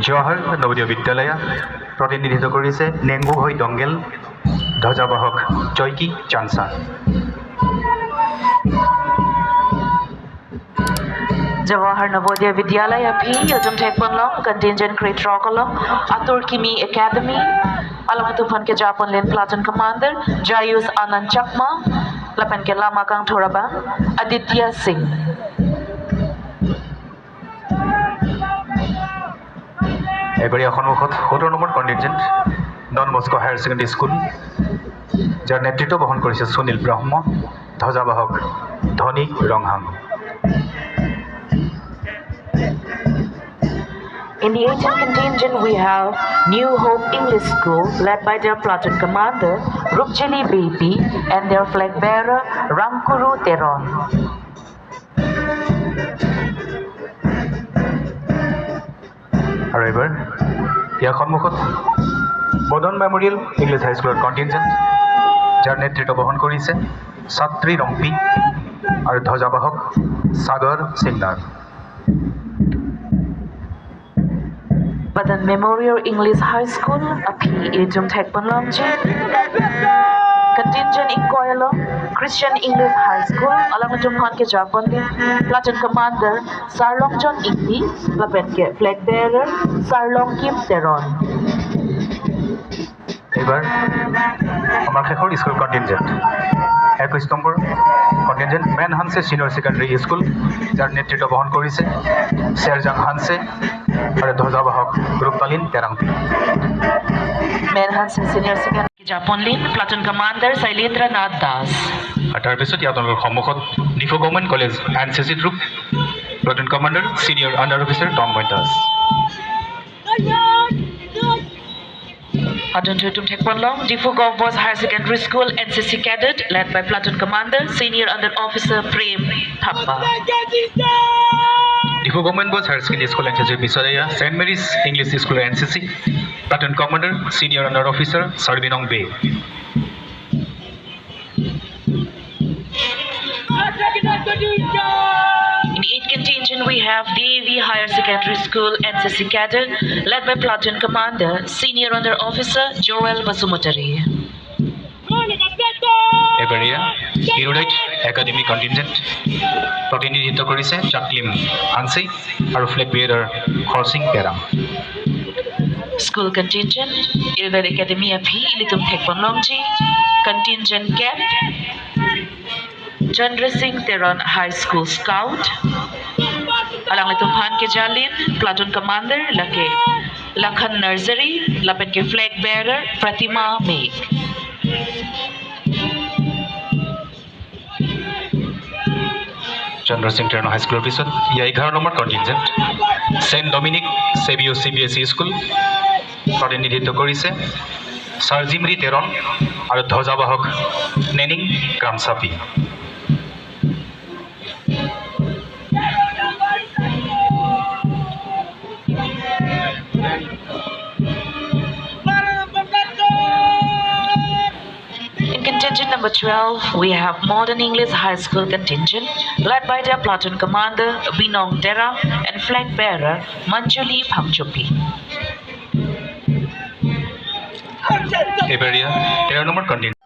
জৱাহৰ নৱোদয় বিদ্যালয়, প্ৰতিনিধিত্ব কৰিছে নেংগুভৈ দংগেল, ধ্বজাবাহক জয়কী চানচা। Jawahar Navodaya Vidyalaya P Yojum Thekpanlong Contingent Great Rokolong Atur Kimi Academy Alamatufan ke Japon Lin Platoon Commander Jayus Anand Chakma Lapan ke Lama Kang Thorabang Aditya Singh. এবাৰ ইয়াৰ সন্মুখত 17 number contingent Don Bosco higher secondary school, যাৰ নেতৃত্ব বহন কৰিছে সুনীল ব্ৰহ্ম, ধ্বজাবাহক ধনী Ronghang. In the 18th contingent, we have New Hope English School, led by their platoon commander, Rupjali BP, and their flag bearer, Ramkuru Teron. আৰু এইবাৰ ইয়াৰ সন্মুখত বদন মেমৰিয়েল ইংলিছ হাইস্কুলৰ কণ্টিনজেণ্ট, যাৰ নেতৃত্ব বহন কৰিছে ছাত্ৰী ৰম্পী আৰু ধ্বজাবাহক সাগৰ সিংনাথ। Badan Memorial English High School, Aphi Ejum Thekpanlamji. Contingent in Koyalong, Christian English High School, Alangatum Hanke Japanli, Platoon Commander Sarlong John Ingli, Lapenke Flag Bearer Sarlong Kim Teron. এইবাৰ আমাৰ শেষৰ school contingent 21 number contingent man Hanse senior secondary school, যাৰ নেতৃত্ব বহন কৰিছে শ্বেৰজাং হানছে আৰু ধ্বজাবাহক ৰূপতালীন Terangpi. Man Hanse Senior Secondary Japanlin, Platoon Commander Sailendra Nath Das. আৰু তাৰপিছত ইয়াত আপোনালোকৰ সন্মুখত Diphu government college NCC troop, platoon commander senior under officer Tanmoy Das. Adon Tutum Thekpanlong, Diphu Gov Boys Higher Secondary School, NCC Cadet, led by Platoon Commander, Senior Under Officer Prem Thappa. Diphu government boys higher secondary school N C চিৰ পিছত এয়া Saint marriage English স্কুলৰ NCC, platoon commander senior under officer Sarbinong Be. In 8th contingent, we have DAV Higher Secondary School NCC Cadet, led by Platoon Commander, Senior Under Officer Joel Basumutari. এবাৰ এয়া ইৰোডাইট academy কণ্টিনজেণ্ট, প্ৰতিনিধিত্ব কৰিছে চাকলিম হানচি আৰু flag bearer Kharsing Terang. School contingent, Erudite Academy Aphi, Ilitum Thekpanlongji, Contingent Cap, Chandra Singh Teron High School Scout, Alang Litum Phan ke Jalin, Platoon Commander, Lake Lakhan Nursery, Lapen ke Flag Bearer, Pratima Meg. Chandra Singh Teron হাইস্কুলৰ পিছত ইয়াৰ 11 number contingent saint Dominic Savio CBSE school, প্ৰতিনিধিত্ব কৰিছে চাৰ্জিমৰি তেৰন আৰু ধ্বজাবাহক নেনিং ক্ৰামচাপি। In contingent number 12, we have Modern English High School contingent, led by their platoon commander Binong Dera and flag bearer Manjuli Phangchopi. এবাৰ ইয়াৰ 13 number কণ্টিনজেণ্ট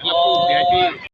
Oh.